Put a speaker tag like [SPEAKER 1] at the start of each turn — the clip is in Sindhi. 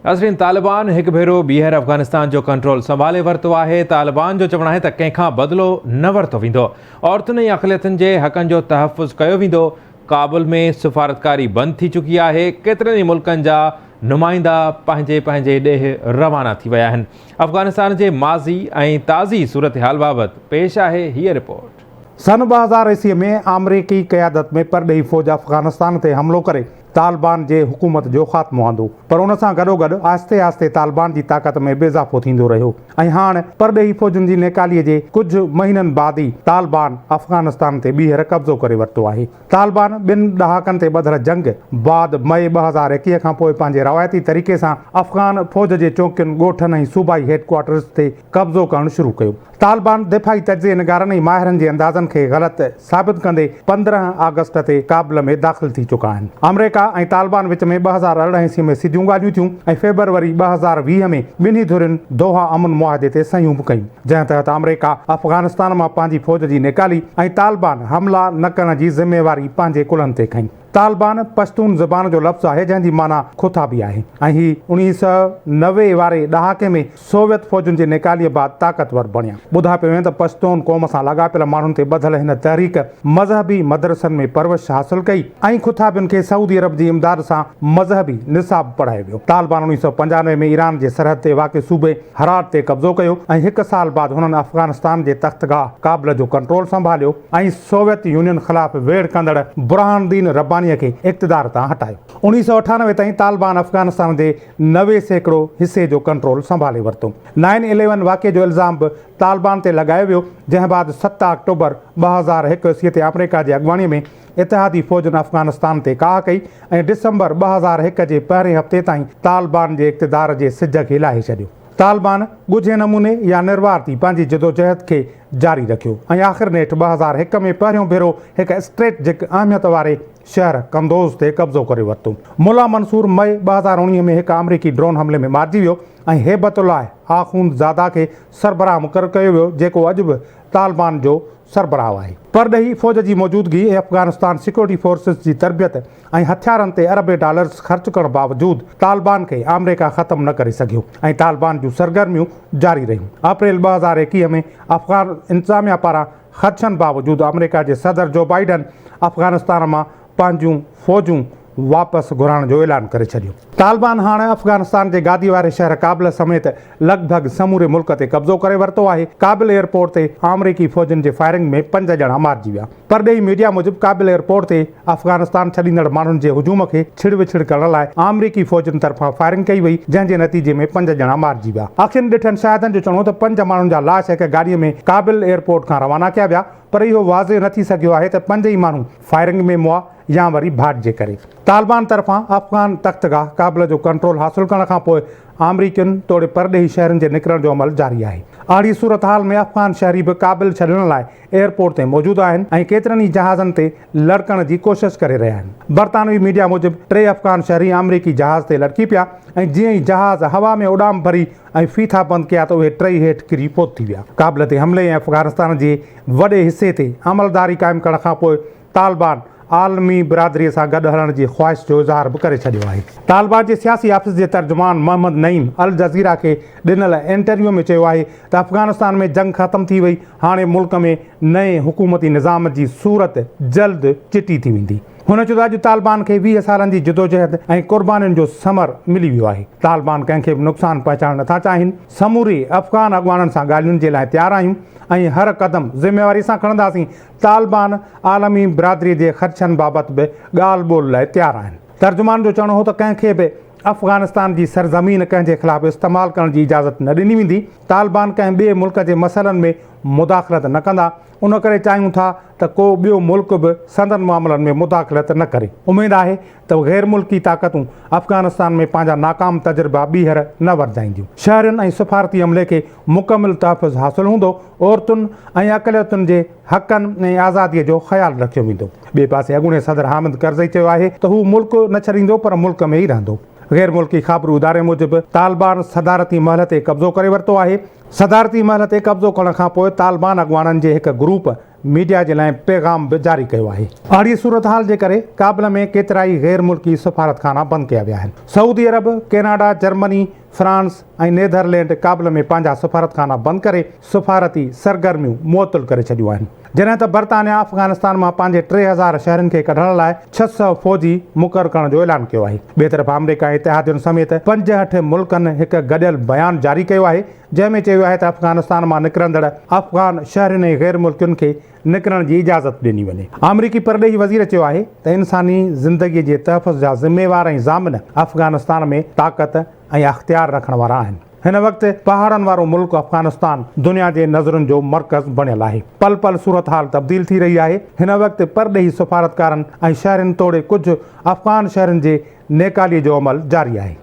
[SPEAKER 1] ناظرين طالبان هڪ ڀيرو ٻيهر افغانستان جو ڪنٽرول سنڀالي ورتو آهي، طالبان جو چوڻ آهي ته ڪنهن کان بدلو نه ورتو ويندو، عورتن ۽ اقليتن جي حقن جو تحفظ ڪيو ويندو، ڪابل ۾ سفارتڪاري بند ٿي چڪي آهي، ڪيترن ئي ملڪن جا نمائندا پنهنجي پنهنجي ڏيهه روانا ٿي ويا آهن، افغانستان جي ماضي ۽ تازي صورتحال بابت پيش آهي هيء رپورٽ.
[SPEAKER 2] سن 2000 عيسوي ۾ آمريڪي قيادت ۾ پرڏيهي فوج افغانستان تي حملو ڪري طالبان جي حڪومت جو خاتمو آندو پر ان سان گڏوگڏ آهستي آهستي طالبان جي طاقت ۾ به اضافو ٿيندو رهيو ۽ هاڻ پرڏيهي فوجن جي نيڪالي جي ڪجهه مهينن بعد ئي طالبان افغانستان تي ٻيهر قبضو ڪري ورتو آهي. طالبان ٻن ڏهاڪن تي ٻڌل جنگ بعد مئي 2021 کان پوء پنهنجي روايتي طريقي سان افغان فوج جي چونڪين، ڳوٺن ۽ صوبائي هيڊ ڪوارٽرز تي قبضو ڪرڻ شروع ڪيو. طالبان دفاعي تجزئي نگارن ۽ ماهرن جي اندازن کي غلط ثابت ڪندي 15 آگسٽ تي ڪابل ۾ داخل ٿي چڪا آهن. آمريڪا ۽ طالبان وچ ۾ 2018 عيسوي ۾ سڌيون ڳالهيون ٿيون ۽ فيبروري 2020 ۾ ٻنهي ڌرين دوحا امن معاهدي تي صحيحون به ڪيون جنهن تحت آمريڪا افغانستان مان پنهنجي فوج جي نيڪالي ۽ طالبان حملا نه ڪرڻ جي ذميواري پنهنجي ڪلهن تي کنئي. طالبان پشتون زبان جو لفظ آهي جنهن جي معنيٰ کٿابي آهي ۽ هي 1990 واري ڏهاڪي ۾ سوويت فوجن جي نيڪاليء بعد طاقتور بڻيا. ٻڌايو پيو وڃي ته پشتون قوم سان لاڳاپيل ماڻهن تي ٻڌل هن تحريڪ مذهبي مدرسن ۾ پرورش حاصل ڪئي ۽ کٿابين کي سعودي عرب جي امداد سان مذهبي نصاب پڙهايو ويو. طالبان 1995 ۾ ايران جي سرحد تي واقع صوبي هرات تي قبضو ڪيو ۽ هڪ سال بعد هنن افغانستان جي تختگاهه ڪابل جو ڪنٽرول سنڀاليو ۽ سوويت يونين خلاف ويڙهه ڪندڙ برهان الدين ربانيء کي اقتدار تان هٽايو. 1998 تائين طالبان افغانستان جي 90% حصي جو ڪنٽرول سنڀالي ورتو. نائن اليون واقعي جو الزام به طالبان تي لڳايو ويو، جنهن بعد 7 آڪٽوبر 2001 عيسوي تي آمريڪا جي اڳواڻي ۾ اتحادي فوجن افغانستان تي ڪاهه ڪئي ۽ ڊسمبر 2001 جي پهرين هفتي تائين طالبان جي اقتدار جي سج کي لاهي ڇڏيو. طالبان ڳجهي نموني يا نروار ٿي پنهنجي جدوجهد کي جاري رکيو ۽ آخر نيٺ 2001 ۾ پهريون ڀيرو هڪ اسٽريٽجڪ اهميت واري شهر قندوز تي قبضو ڪري ورتو. ملا منصور مئي 2019 ۾ هڪ آمريڪي ڊرون حملي ۾ مارجي ويو ۽ هيبت الله آخوند زاده کي سربراهه مقرر ڪيو ويو جيڪو اڄ به طالبان جو سربراهه آهي. پرڏيهي فوج جي موجودگي ۽ افغانستان سيڪيورٽي فورسز جي تربيت ۽ هٿيارن تي اربين ڊالرز خرچ ڪرڻ باوجود طالبان کي آمريڪا ختم نه ڪري سگهيو ۽ طالبان جون سرگرميون جاري رهيون. اپريل 2021 ۾ افغان انتظاميا پاران خدشن باوجود آمريڪا جي صدر جو بائيڊن افغانستان مان پنهنجون فوجون واپس گهرائڻ جو اعلان ڪري ڇڏيو. طالبان هاڻ افغانستان جي گادي واري شهر ڪابل سميت لڳ ڀڳ سموري ملڪ تي قبضو ڪري ورتو آهي. ڪابل ايئرپورٽ تي آمريڪي فوجين جي فائرنگ ۾ پنج ڄڻا مارجي ويا. پرڏيهي ميڊيا موجب ڪابل ايئرپورٽ تي افغانستان ڇڏيندڙ ماڻهن جي هجوم کي ڇڙ وڇڙ ڪرڻ لاء آمريڪي فوجين طرفان فائرنگ ڪئي وئي جنهن جي نتيجي ۾ پنج ڄڻا مارجي ويا. اکين ڏٺن شاهدن جو چوڻ هو ته پنج ماڻهن جا لاش هڪ گاڏي ۾ ڪابل ايئرپورٽ کان روانا ڪيا ويا پر اهو واضح نه ٿي سگهيو آهي ته پنج ئي ماڻهو فائرنگ ۾ مئا يا وري ڀاڄ جي ڪري. طالبان طرفان افغان تختگاهه ڪابل جو ڪنٽرول حاصل ڪرڻ کانپوء آمريڪين توڙي پرڏيهي شهرين جي نڪرڻ جو عمل جاري آهي. اهڙي صورتحال ۾ افغان شهري به ڪابل ڇڏڻ لاء ايئرپورٽ تي موجود آهن ۽ ڪيترن ئي جهازن تي لڙڪڻ جي ڪوشش ڪري رهيا آهن. برطانوي ميڊيا موجب ٽي افغان شهري آمريڪي جهاز تي لڙڪي پيا ۽ جيئن ئي جهاز هوا ۾ اڏام ڀري ۽ ڦيٿا بند ڪيا ته اهي ٽئي هيٺ ڪري فوت ٿي ويا. ڪابل تي حملي ۽ افغانستان جي وڏي حصي تي عملداري قائم ڪرڻ کانپوء طالبان عالمي برادري سان گڏ هلڻ جي خواهش جو اظهار به ڪري ڇڏيو آهي. طالبان جي سياسي آفيس جي ترجمان محمد نعيم الجزيره کي ڏنل انٽرويو ۾ چيو آهي ته افغانستان ۾ جنگ ختم ٿي وئي، هاڻي ملڪ ۾ نئين حڪومتي نظام جي صورت جلد چٽي ٿي ويندي. هن چيو ته اڄ طالبان کي 20 سالن جي جدوجهد ۽ قربانين جو ثمر ملي ويو آهي، طالبان ڪنهن کي به نقصان پهچائڻ نٿا چاهين، سموري افغان اڳواڻن سان ڳالهين جي لاء تيار آهيون ۽ هر قدم ذميواري سان کڻنداسين، طالبان عالمي برادري جي خدشن بابت به ڳالهه ٻولهه لاء تيار آهن. ترجمان جو چوڻ هو ته ڪنهن کي به افغانستان جي سرزمين ڪنهن جي خلاف استعمال ڪرڻ جي اجازت نه ڏني ويندي، طالبان ڪنهن ٻئي ملڪ جي مسئلن ۾ مداخلت نه ڪندا، ان ڪري چاهيون ٿا ته ڪو ٻيو ملڪ به سندن معاملن ۾ مداخلت نه ڪري، اميد آهي ته غير ملڪي طاقتون افغانستان ۾ پنهنجا ناڪام تجربا ٻيهر نه ورجائينديون، شهرين ۽ سفارتي عملي کي مڪمل تحفظ حاصل هوندو، عورتن ۽ اقليتن جي حقن ۽ آزادي جو خيال رکيو ويندو. ٻئي پاسي اڳوڻي صدر حامد ڪرزئي چيو آهي ته هو ملڪ نه ڇڏيندو پر ملڪ ۾ ئي رهندو. غير ملڪي خابرو اداري موجب طالبان صدارتي محل تي قبضو ڪري ورتو آهي. صدارتي محل تي قبضو ڪرڻ کانپوء طالبان اڳواڻن جي هڪ گروپ ميڊيا جي لاء پيغام به جاري ڪيو آهي. اهڙي صورتحال جي ڪري ڪابل ۾ ڪيترائي غير ملڪي سفارتخانا بند ڪيا ويا آهن. Saudi Arab, Canada, Germany, France ۽ Netherland Kabul ۾ پنهنجا سفارتخانا بند ڪري سفارتي سرگرميون معطل ڪري ڇڏيون آهن. جڏهن ته برطانيا افغانستان مان پنهنجي 3000 شهرين کي ڪڍڻ لاء 600 فوجي مقرر ڪرڻ جو اعلان ڪيو آهي. ٻئي طرف آمريڪا ۽ اتحادين سميت 65 ملڪن هڪ گڏيل بيان جاري ڪيو آهي جنهن ۾ چيو آهي ته افغانستان مان نڪرندڙ افغان شهرين ۽ غير ملڪين کي نڪرڻ جي اجازت ڏني وڃي. آمريڪي پرڏيهي وزير چيو آهي ته انساني زندگي جي تحفظ جا ذميوار ۽ ضامن افغانستان ۾ طاقت ۽ اختيار رکڻ وارا آهن. هن وقت پهاڙن وارو ملڪ افغانستان دنيا جي نظرن جو مرڪز بڻيل آهي. پل پل صورتحال تبديل ٿي رهي آهي. هن وقت پرڏيهي سفارتڪارن ۽ شهرين توڙي ڪجهه افغان شهرين جي نيڪالي جو عمل جاري آهي.